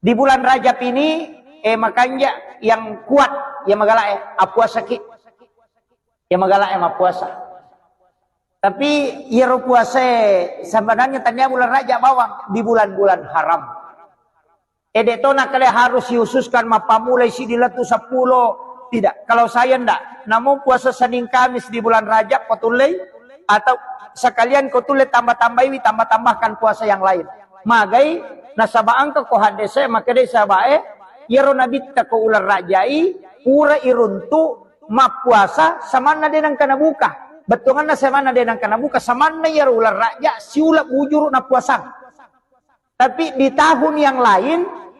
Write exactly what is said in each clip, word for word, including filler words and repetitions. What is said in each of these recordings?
Di bulan Rajab ini, eh, makanja yang kuat, yang magala, eh, apuasaki. Yang magala, eh, mapuasa. Tapi iyaro puasa, eh, sebenarnya tania bulan Rajab bawang, di bulan-bulan haram. Eh, de' to nakkeda harus dihususkan mappammulai siddi lettu seppulo. Tidak. Kalau saya ndak. Namun puasa Senin Kamis di bulan Rajab ko tullei, atau sekalian ko tullei tambah-tambaiwi, tambah-tambahkan puasa yang lain. Magai, nasaba engka ko haddese makkedai sahabae, iyaro nabitta ko uleng Rajai, pura iruntu mappuasa samanna de' nengka nabuka. Bettuanna samanna de' nengka nabuka, samanna iyaro uleng Raja siuleng bujuru napuasang. Tapi di tahun yang lain,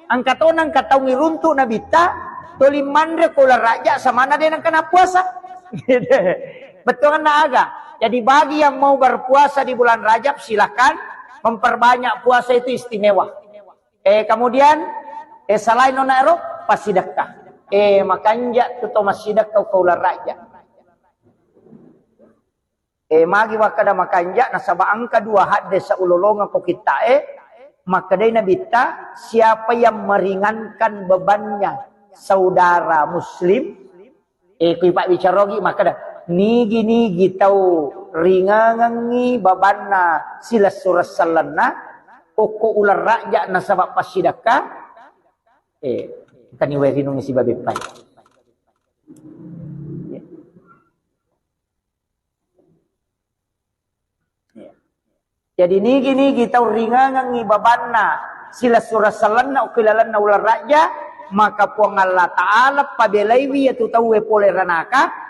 engka to nengka taung iruntu nabitta, toli manre ko uleng Raja samanna de' nengka napuasa. Bettuanna aga. Jadi bagi yang mau berpuasa di bulan Rajab, silakan memperbanyak puasa itu istimewa. Eh, kemudian, eh, selain nona ero, pasidekka. Eh, makanja tu to masidekka ko uleng Raja. Eh, magi wakkeda makanja, nasaba engka dua hadde saulolongeng ko kittae, makkedai nabitta, siapa yang meringankan bebannya saudara muslim, eh, kui pabbicara ogi makkeda, nigi-nigi tau ringangengngi babanna silessureng sellenna, okko uleng Raja nasaba passidekka, eh, engkani wae rinungngi sibawa beppai. Iya. Jadi nigi-nigi tau ringangengngi babanna silessureng sellenna okko ilalenna uleng Raja, maka Puang Allah Ta'ala pabelaiwi iyatu tauwe pole ranaka.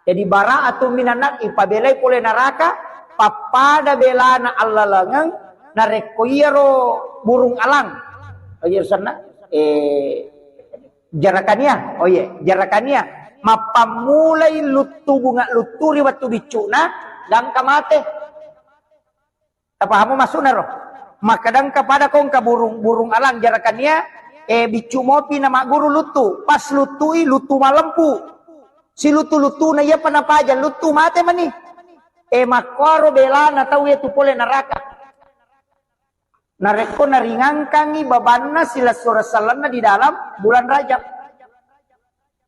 Jadi bara'atun minan nar, ipabelai pole naraka, pappada belana allalengeng narekko iyaro burung alang. Aja senna, eh, Jarakania, oh iya, jarakania. Mappammulai luttu bunga luttu ri wettu biccu'na, gangka mate. Tapahamu maksudna ro? Makkadangka pada kongka burung, burung alang jarakania, eh, biccu mopi na magguru luttu. Pas luttui, luttu malempu. Si luttu-luttuna iya pa napaja luttu mate mani. Eh, makkuaro belana tau iya tu pole naraka. Narekko naringangkangngi babanna silessureng sellenna di dalam bulan Rajab.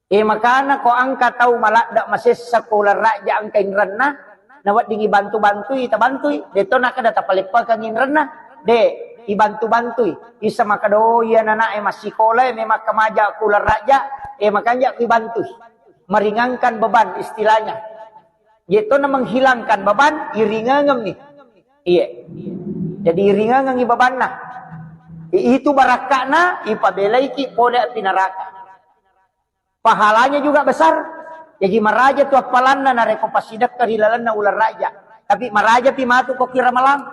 Eh, makana ko engka tau maladde masessa ko uleng Rajab engka inrenna, naweddingi bantu-bantui, tabantui. De'to nakkeda tapaleppekengngi inrenna. De, ibantu-bantui. Isa makkeda, oh, iya nanae massikola, eh, memang kamaja ko uleng Rajab, eh, makanja ko ibantui. Meringankan beban istilahnya. Yaitu menghilangkan beban, iringangemmi. Iya. Jadi iringangengngi babanna. I-, itu barakka'na, ipabelaiki pole api neraka. Pahalanya juga besar. Jadi maraja tu appalanna narekko passidekka ri lalenna uleng Rajab. Tapi maraja pi matu ko ki Ramalang.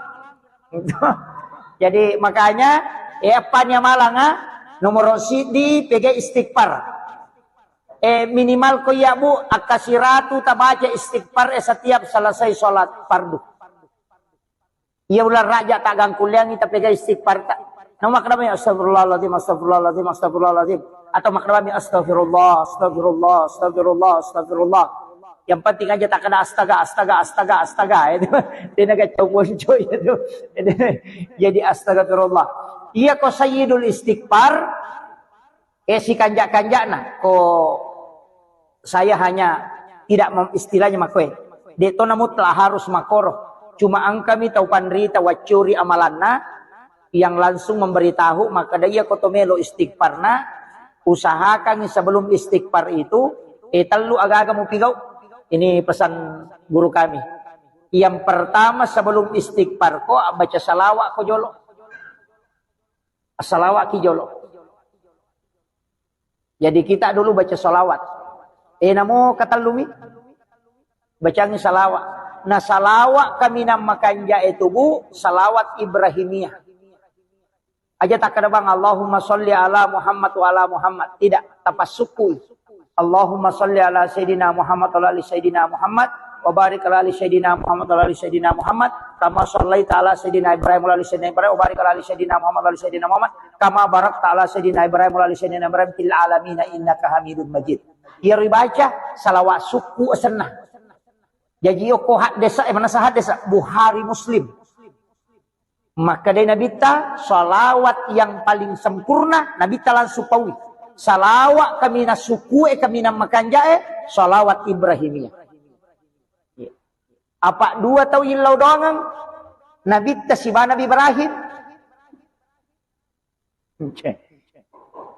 Jadi makanya, eh, appania malanga, nomoro siddi pega istighfar. Eh, minimal ko iya, Bu, akka siratu tabaca istighfar, eh, setiap selesai sholat fardu. Iya uleng Rajab taggangkulleangngi tapega istighfar ta. Namakkadami astagfirullahaladzim, astagfirullahaladzim, astagfirullahaladzim. Atau makkadami astagfirullah, astagfirullah, astagfirullah, astagfirullah. Yang penting aja takkeda astaga, astaga, astaga, astaga. Itu. De'na gaccau ponco itu. Jadi astagfirullah. Iya ko sayyidul istighfar, eh, sikanja-kanjana. Ko saya hanya tidak mem-, istilahnya makkue. De'to na mutlak harus makkoro. Cuma engkami tau panrita waccuri amalanna yang langsung memberitahu, makkeda iya ko to melo istighfarna, usahakan sebelum istighfar itu, eh, tellu agaga mupigau. Ini pesan guru kami. Yang pertama, sebelum istighfar ko, baca salawat ko jolo. Salawat ki jolo. Jadi kita dulu baca salawat. Eh, namo katellumi? Bacangi salawat. Nah, salawat kaminang makanja e tubuh, salawat Ibrahimiyah. Aja takkeda bang, Allahumma sholli ala Muhammad wa ala Muhammad. Tidak, tapassukui. Allahumma sholli ala Sayyidina Muhammad wa ala ali Sayyidina Muhammad, wa barik ala ali Sayyidina Muhammad wa ala ali Sayyidina Muhammad, kama shallaita ala Sayyidina Ibrahim wa ala ali Sayyidina Ibrahim, wa barik ala ali Sayyidina Muhammad wa ala ali Sayyidina Muhammad, kama barakta ala Sayyidina Ibrahim wa ala ali Sayyidina Ibrahim fil alamin innaka Hamidum Majid. Iyaro ibaca salawat sukku asenna. Jaji okko haddesa, eh, manasa haddesa, Bukhari Muslim. Makkedai Nabitta, salawat yang paling sempurna, Nabitta langsung paui. Salawat kaminang sukue, kaminang makanjae, salawat Ibrahimiyah. Apa dua tau illau doangeng, Nabitta siba Nabi Ibrahim.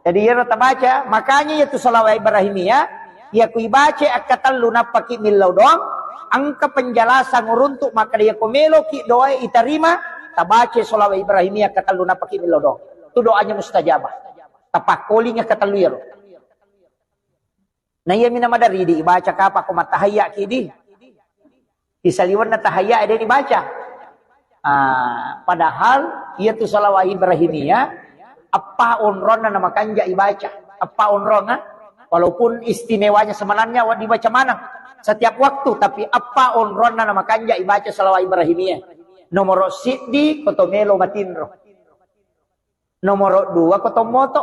Jadi iyaro tabaca, makanya iyatu salawat Ibrahimiyah, iya ku ibaca akkatellu nappaki millau doang, engka penjelasan uruntuk makkeda iya ko meloki doae itarima, tabaca salawat Ibrahimiyah akkatellu nappaki millau doang. Itu doanya mustajabah. Tapakkoling akkatellu iyaro. Na iyami na maderri di ibaca kapa ko mattahayya ki di. Di saliwenna tahayya de dibaca. Ah, padahal iyatu salawat Ibrahimiyah, eppa onronna na makanja ibaca. Eppa onrong, ah. Walaupun istimewanya sebenarnya wa-, dibaca maneng setiap waktu, tapi eppa onronna na makanja ibaca salawat Ibrahimiyah. Nomoro siddi ko to melo matinro. Nomoro dua ko to moto.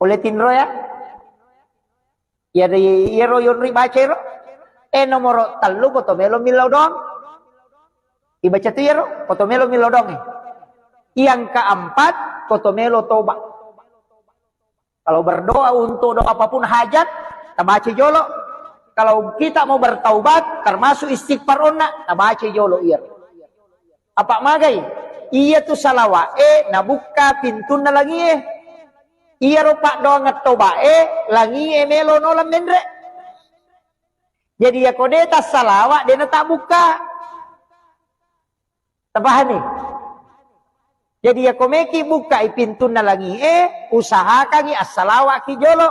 Pole tinro ya. Iyaro, iyaro yonri baca ero. Eh, nomoro tellu ko to melo millau doang. Ibaca tu iyaro, ko to melo millau doang, eh. Yang keempat, ko to melo toba. Kalau berdoa untuk doa apapun hajat, tabaca jolo. Kalau kita mau bertaubat, termasuk istighfar onna, tabaca jolo iyaro. Apa magai? Iyatu salawa'e nabukka pintunna langie. Iyaro paddoangeng tobae langie melo nola menre. Jadi iyako de tassalawa de natabbukka. Tapahami? Jadi iyako meki bukkai pintunna langie, usahakangi assalawaki jolo.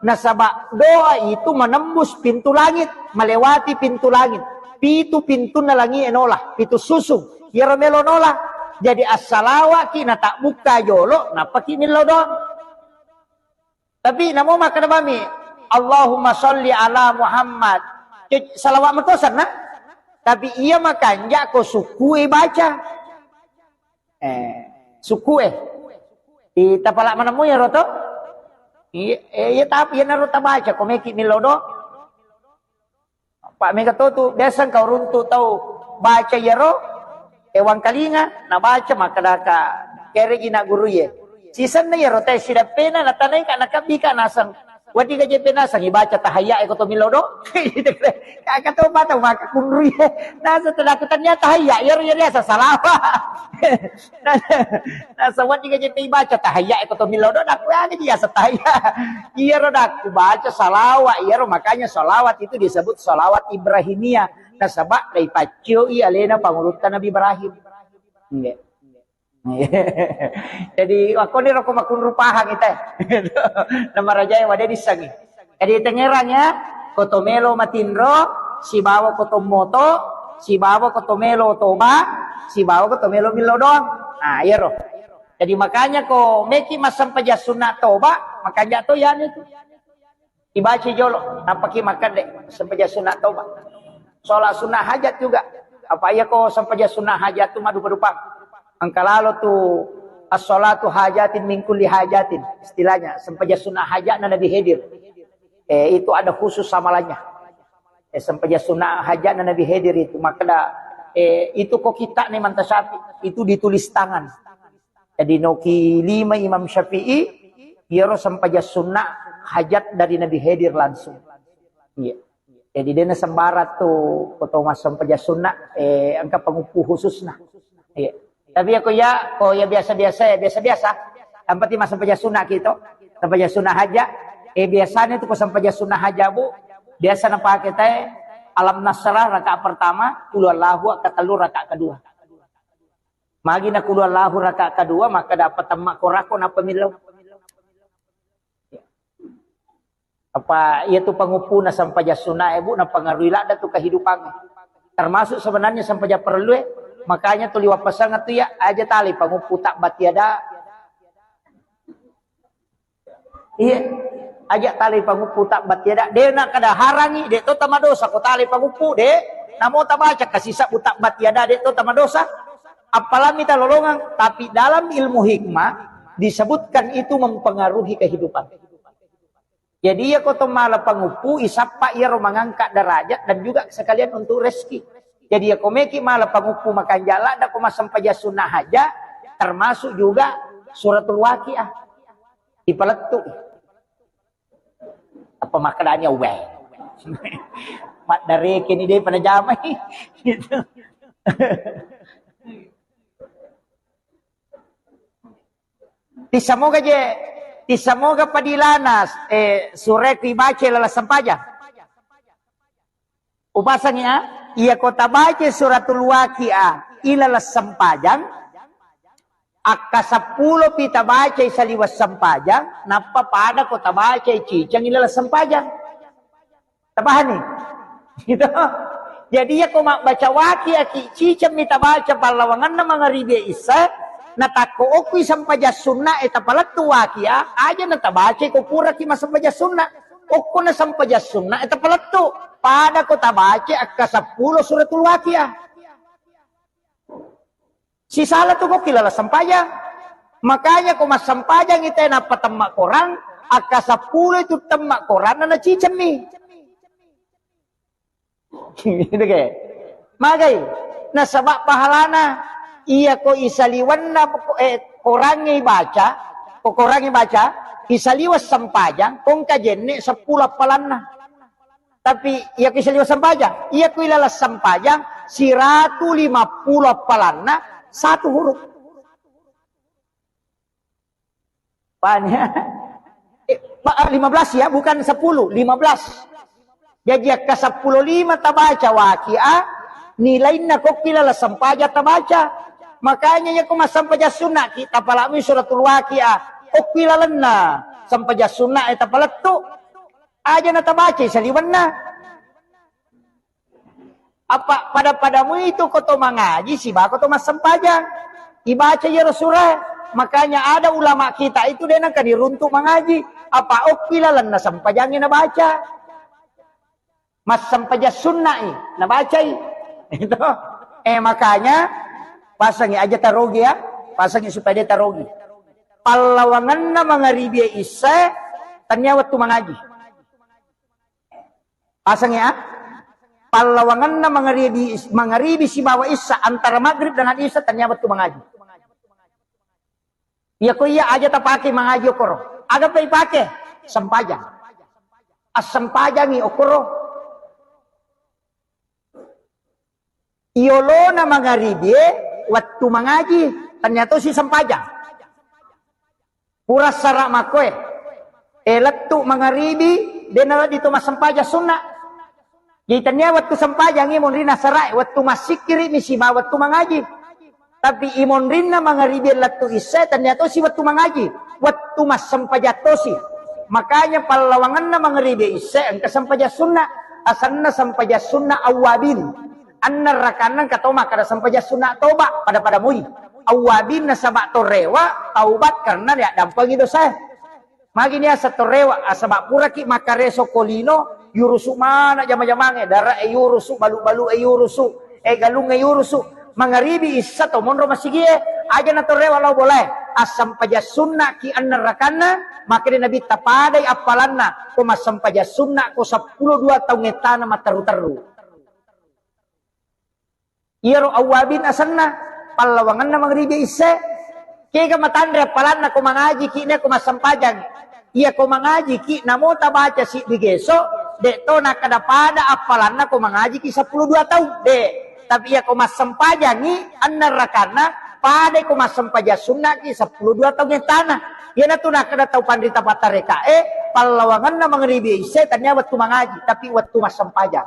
Nasaba doa itu menembus pintu langit, melewati pintu langit. Pitu pintunna langie nola, pitu susung. Iyaro melo nola. Jadi assalawaki natabbukka jolo, nappaki millau doang. Tapi namo makkeda bami, Allahumma sholli ala Muhammad. Cek salawat metosanna. Tapi iya makanja ko sukue baca. Eh, sukue. Di tapala manemu ya roto? Iya, eh, iya tapi iya naro tabaca ko meki millau do. Pak mega to tu, biasa engka uruntu tau baca iyaro, eh, wangkalinga, nabaca, makkedaka, kereji na guru ye. Sisenna iyaro te sidappena, natanai ka, nakabbi ka, naseng. Wadi gaje penaseng, ibaca tahayya e ko to millau do. Kaka to mata maka kunru ye. Nasa tadaku tania tahayya, iyaro iyaro asa salawa. Nasaba diga jeppe ibaca tahayya e ko to millau do, dakku aga diasa tahayya. Iyaro dakku baca salawat, iyaro makanya salawat itu disebut salawat Ibrahimiyah. Nasaba dai paccioi alena pangulutta Nabi Ibrahim. Nggih. Jadi wakkoni roko makunru pahang ita. Namarajai wade dissangi. Jadi tengerang ya, ko to melo matinro, sibawa ko to moto, sibawa ko to melo toba, sibawa ko to melo millau doang. Nah, iyaro. Jadi makanya ko meki massempajang sunna toba, makanja to yani tu. Ibaca jolo, nappaki makkede, sempajang sunna toba. Sholat sunnah hajat juga. Apa iya ko sempajang sunnah hajat tu madupa-dupa. Engka lalo tu as-sholatu hajatin min kulli hajatin. Istilahnya, sempajang sunnah hajatna Nabi Khidir. Eh, itu ada khusus amalannya. Eh, sempajang sunnah hajatna Nabi Khidir itu. Makkeda, eh, itu ko kita nih manta Syafi'i, itu ditulis tangan. Jadi noki lima Imam Syafi'i, iyaro sempajang sunnah hajat dari Nabi Khidir langsung. Iya. Jadi dena sembarang tu ko to massempajang sunnah, eh, engka panguppu khususna. Iya. Tapi ya ko ya, ko ya biasa-biasa ya, biasa-biasa. Yang penting massempajang sunnah kita, sempajang sunnah haja. Eh, biasanya tu ko sempajang sunnah haja, Bu, biasa napake te Alam Nasrah rakaat pertama, Qul Huwallahu rakaat telu, rakaat kedua. Magi na Qul Huwallahu rakaat kedua, maka dapat temma korako nappa millau. Apa iya tu panguppuna sempajang sunnah e, Bu, napengaruhi ladda tu kehidupan. Termasuk sebenarnya sempajang perlu e, makanya tu liwa' pasang tu ya, aja tali panguppu tabbat yada. Iya. Aja tali panguppu tabbat yada. De na kada harangi, de to tamadosa ko tali panguppu, de. Namo tabaca kasi sabbu tabbat yada, de to tamadosa. Apalagi talolongang, tapi dalam ilmu hikmah disebutkan itu mempengaruhi kehidupan. Jadi iya ko to mala panguppu, isappa iyaro mengangkat derajat dan juga sekalian untuk rezeki. Jadi, ya komeki mala pangukku makanja ladda ko massempajang sunna haja, termasuk juga suratul waqiah. Ipalettu. Apa makkedanya, weh. Maddareke ni deh pada jamai. Gitu. Tissamoga je, tissamoga padilana, eh, sure ku ibaca laleng sempajang. Upasangi, ah, iya ko tabaca suratul waqiah ilaleng sempajang, akka seppulo pi tabacai saliweng sempajang, nappa pada ko tabacai ciceng ilaleng sempajang. Tapahani? Gitu. Jadi, iya ko mabbaca waqiah ki, ciceng mi tabaca pallawangenna mangaribi isya, natakko okki sempajang sunna e tapalettu waqiah, aja na tabaca ko puraki massempajang sunna. Okko na sempajang sunna e tapalettu, pada ko tabaca akka seppulo suratul waqiah. Sisala tu kokki laleng sempajang. Makanya ko massempajang ite nappa temma korang, akka seppulo itu temma koranna nacicemmi. Gitu ke? Magai. Nasaba pahalana, iya ko isaliwenna, eh, korangnge ibaca, ko korangnge ibaca, isaliweng sempajang, kongka jenne seppulo appalanna. Tapi iya ku isaliweng sempajang, iya ku ilaleng sempajang, siratu lima pulo appalanna, satu huruf. Paham ya? Eh, ba-, lima belas ya, bukan sepuluh, lima belas. Jadi, akka seppulo lima tabaca waqiah, nilainna kokki laleng sempajang tabaca. Makanya, iya ku massempajang sunna ki, tapalami suratul waqiah. Okki lalenna sempajang sunna e tapalettu. Aja na tabacai saliwenna. Apa pada-padamu itu ko to mangaji sibawa ko to massempajang. Ibaca iyaro sura. Makanya ada ulama kita itu de nengka diruntuk mangaji. Apa okki lalenna sempajangnge nabaca. Massempajang sunna'i nabacai. Itu. Eh, makanya pasangi aja tarogi ya. Pasangi supaya dia tarogi. Pallawangenna mangaribi isya tania wettu mangaji. Pasang ya. Pallawangenna mangaribi, mangaribi sibawa isya, antara maghrib dengan isya tania wettu mangaji. Iya ko iya aja tapake mangaji okoro. Aga pa ipake? Sempajang. Assempajangi okoro. Iyolona mangaribie wettu mangaji, tania tosi sempajang. Pura sara makkoe. E, lettu mangaribi, de nawedding to massempajang sunna. Jadi tania wettu sempajangi monrinna sarae, wettu massikkiri mi sibawa wettu mangaji. Tapi imonrinna mangaribi lettu isya tania tosi wettu mangaji, wettu massempajang tosi. Makanya pallawangenna mangaribi isya engka sempajang sunna, asenna sempajang sunna awwabin. Anna rakanna engka to makkada sempajang sunna toba, pada-pada mui. Awwabin nasaba torewa taubat karena diaddampengi dosa. Magi niaseng torewa, asaba puraki makkareso ko lino, yurusu mana jama-jamange, dara e yurusu, balu-balu e yurusu, e galung e yurusu. Mangaribi isya to monro masigie, aja na torewa lao bolae. Assempaja sunna ki anna rakanna, makanya Nabi tapadai appalanna, ko massempaja sunna ko seppulo dua taung ettana matteru-teru. Iyaro awwabin asenna, pallawangenna mangaribi isya. Kega matanre appalanna ko mangaji ki ne ko massempajang. Iya ko mangaji ki namo tabaca siddi geso, de to nakkada pada appalanna ko mangaji ki seppulo dua taung, de. Tapi iya ko massempajangi anna rakanna, pada ko massempaja sunna ki seppulo dua taung ettana. Iyanatu nakkada tau panrita pattareka e, pallawangenna mangaribi isya tania wettu mangaji, tapi wettu massempajang.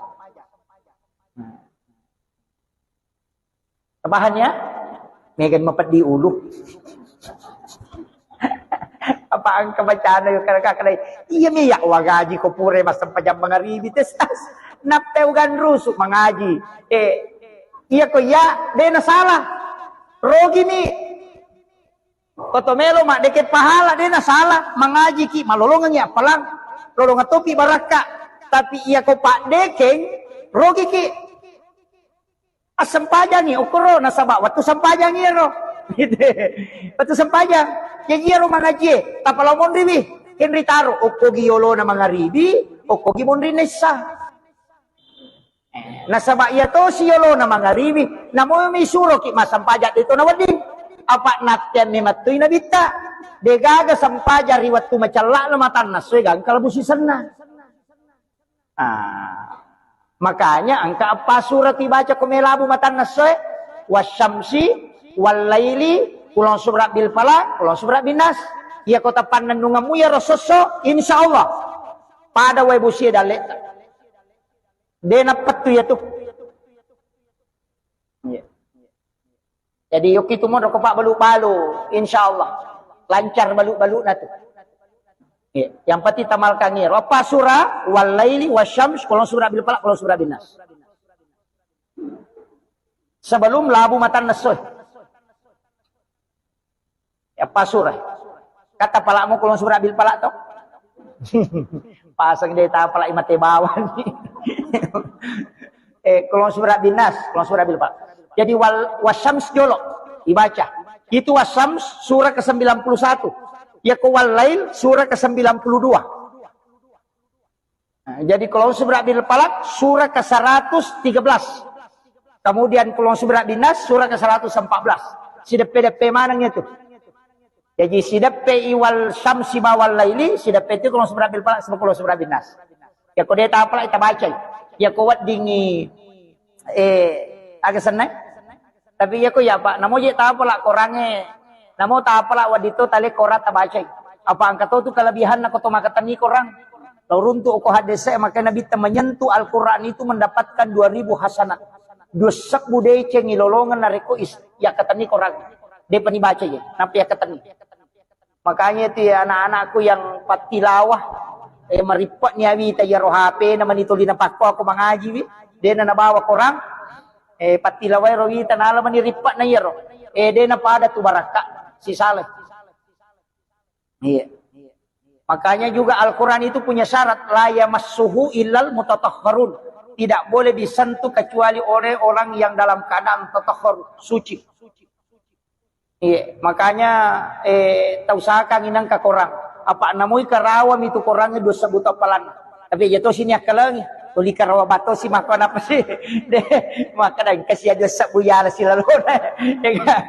Tabahan ya? Megan mapeddi ulu. Apa engka bacana yo kada kada. Iya mi ya wagaji ko pure massempajang mangaribi tes tas. Nappeu ganrusu mangaji. Eh, iya ko iya, de na salah. Rogi mi. Ko to melo maddekeng pahala, de na salah. Mangaji ki, malolongengi appalang. Lolongeng topi barakka. Tapi iya ko paddekeng, rogi ki. Assempajangi, okoro, nasaba wettu sempajangi ero. Gitu. Wettu sempajang. Jaji ero mangajie, tappa lao monriwi. Kenri taro, okkogi yolona mangaribi, okkogi monrinna issa. Nasaba iya tosi yolona mangaribi, namomi suroki massempajang de to nawedding. Apa natteang memettui nabitta. Degaga sempajang ri wettu macella'na matanna essoe gangka labu sisenna. Ah. Makanya engka eppa sura tu ibaca ko melabu matanna essoe, wasyamsi, wallaili, kulon subra bil falaq, kulon subra bin nas. Iya ko tapannennungemmu iyaro sosso, insya Allah pada wae bosie dalletta. De nappettu iya tu. Iya. Jadi yokki tu monro ko pabbalu-balu, insya Allah lancar balu-baluna tu. Iya. Yang penting tamalkangi ro. Apa sura? Wallaili wasyams, kulon subra bil falaq, kulon subra bin nas. Sebelum labu matanna essoe. Apa sura? Kata palamu kulon subra bil falaq to? Pasang de tapalai mate bawang. Eh, kulon subra bin nas, kulon subra bil falaq. Jadi wal wasyams jolo ibaca. Itu wasyams surah ke sembilan puluh satu. Ya ko wallail surah ke sembilan puluh dua. Nah, jadi kulon subra bil falaq surah ke seratus tiga belas. Kemudian kulon subra bin nas surah ke seratus empat belas. Sideppe-deppe maneng itu. Jadi sideppe iwal syamsi bawal laili, sideppe itu kulon subra bil falaq sama kulon subra bin nas. Ya ko de tapalai tabacai. Ya ko weddingi eh aga senna. Tapi iya ko ya Pak, namo je tapala korangnge, namo tapala wedding to tale korang tabacai. Apa engka to tu kelebihanna ko to makkatenni korang. Lo runtu ko hadese maka Nabitta menyentuh Al-Quran itu mendapatkan dua ribu hasanat. Dua sebbu deceng ilolongan narekko is yakkatenni korang. Depa ni baca je, nappa yakkatenni. Makanya itu ya anak-anakku yang pattilawah, eh, marippek ni awita iyaro H P na mani tuli napakko aku mangaji wi, dena nabawa korang, eh, pattilawai ro wita nala mani rippek na iyaro, eh, dena pada tu barakka, sisala. Iya. Makanya juga Al-Quran itu punya syarat, la yamassuhu illal mutatahharun. Tidak boleh disentuh kecuali oleh orang yang dalam keadaan tatahhar, suci. Iya, makanya, eh, tausahakan inangka korang. Apa namoi karawa mitu korang dua sebbu tapalan. Tapi aja to sini akkalengi. Tuli karawa bato si mako napa sih? Deh, maka dan kasih aja sebbu ya si lalu. Ya kan?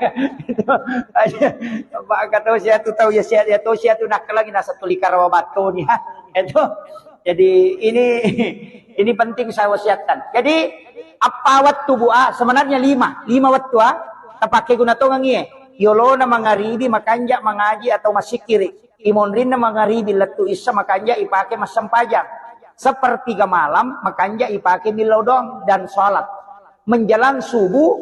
Itu aja. Maka to si atu tahu ya si ya to si atu nakkalengi nasa tuli karawa bato nih. Ha? Itu. Jadi ini ini penting saya wasiatkan. Jadi apa waktu bu ah sebenarnya lima, lima waktu ah terpakai guna tongang iye. Yolona mangaribi makanja mangaji atau masikiri. Imonrinna mangaribi lettu issa makanja ipake massempajang. Sepertiga malam makanja ipake millau doang dan sholat. Menjelang subuh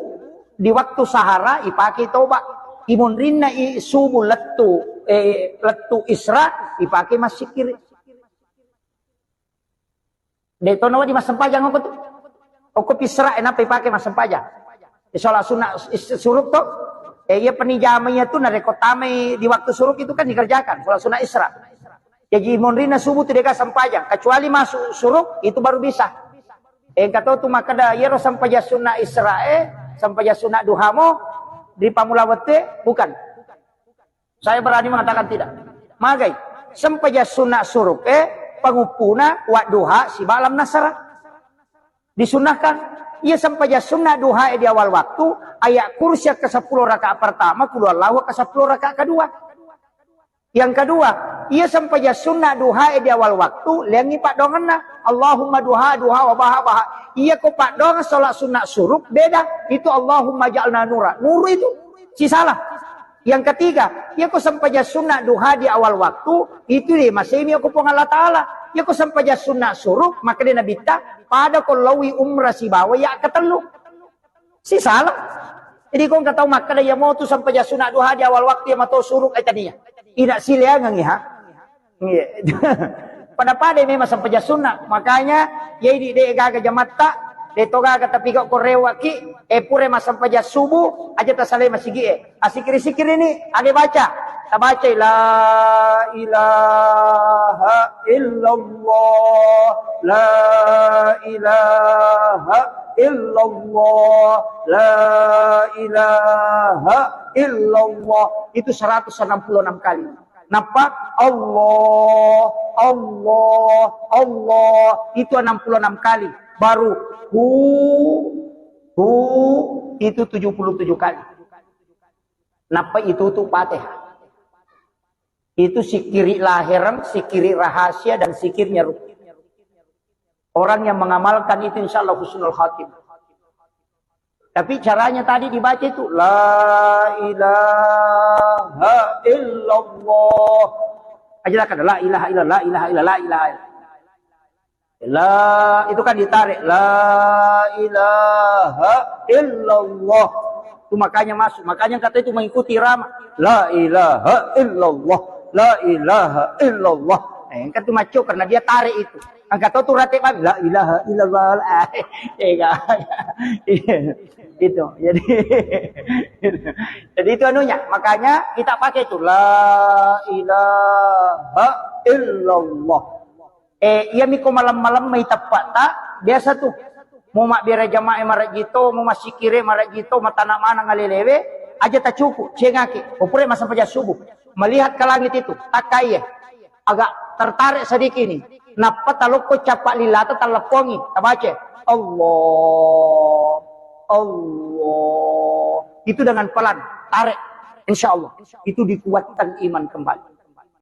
di waktu sahara ipake toba. Imonrinna i subuh lettu eh, lettu isra ipake masikiri. De to nawedding massempajang okko tu. Okko pisra e nappa ipake massempajang. E, sholat sunnah is- suruk to. E, iya penijama iya tu narekko tamai di waktu suruk itu kan dikerjakan sholat sunnah isra. Jadi monrina subuh tu dega sempajang. Kecuali masuk suruk itu baru bisa. E, engka to tu makkeda iyaro sempajang sunnah isra e, sempajang sunnah duha mo di pamula wettu e, bukan. Saya berani mengatakan tidak. Magai, sempajang sunnah suruk e, panguppuna, wadduha, siba lam nasara. Disunnahkan. Iya sempajang sunnah duha e di awal waktu, ayat kursi ke sepuluh rakaat pertama, kulu Allahu ke sepuluh rakaat kedua. Yang kedua, iya sempajang sunnah duha e di awal waktu, leangi paddoangenna. Allahumma duha, duha, wa baha, baha. Iya ko paddoang sholat sunnah suruk, beda. Itu Allahumma ja'alna nura. Nuru itu. Sisala. Yang ketiga, iya ko sempajang sunnah duha di awal waktu, itu deh masemi ko Puang Allah Ta'ala. Iya ko sempajang sunnah suruk, maka dia Nabitta, pada ko lawi umrah sibawa ya ketellu. Sisala. Jadi ko engka tau makkeda iya motu sempajang sunnah duha di awal waktu iya mato suruk e tania. Ina sileangengi ha. Iya. Pada-pada memang sempajang sunnah. Makanya, iya idi de gaga jamatta, de to gaga tapi kok korewaki, e pure massempajang subuh, aja tasalai masigi e. Asikiri-sikiri ni, ade baca. Tabacai la ilaha illallah, la ilaha illallah, la ilaha illallah. Itu seratus enam puluh enam kali. Nappa Allah, Allah, Allah, itu enam puluh enam kali. Baru hu, hu, itu tujuh puluh tujuh kali. Nappa itu tuh Fatihah. Itu sikiri lahiran, sikiri rahasia, dan sikirnya ruh. Orang yang mengamalkan itu insya Allah husnul khatimah. Tapi caranya tadi dibaca itu la ilaha illallah. Aja lah, kada la ilaha illallah, la ilaha illallah, la ilaha illallah. La, itu kan ditarik. La ilaha illallah. Itu makanya masuk. Makanya kata itu mengikuti irama. La ilaha illallah. La ilaha illallah. Eh, kan itu maco karena dia tarik itu. Angkat tu rate bang. La ilaha illallah. Eh, enggak. Itu. Jadi, jadi itu anunya. Makanya kita pakai itu. La ilaha illallah. Eh, iya miko malam-malam mai teppa'ta, biasa tu. Mau mabbere jamaah marajito, mau masikire marajito, matana mana ngalelewe, aja tacuku, cengake. Opure masampaja subuh. Melihat ke langit itu, takaiye. Agak tertarik sedikit ini. Nappa talokko capa lilata taleppongi, tabaca. Allah, Allah. Itu dengan pelan, tarik. Insya Allah. Itu dikuatkan iman kembali.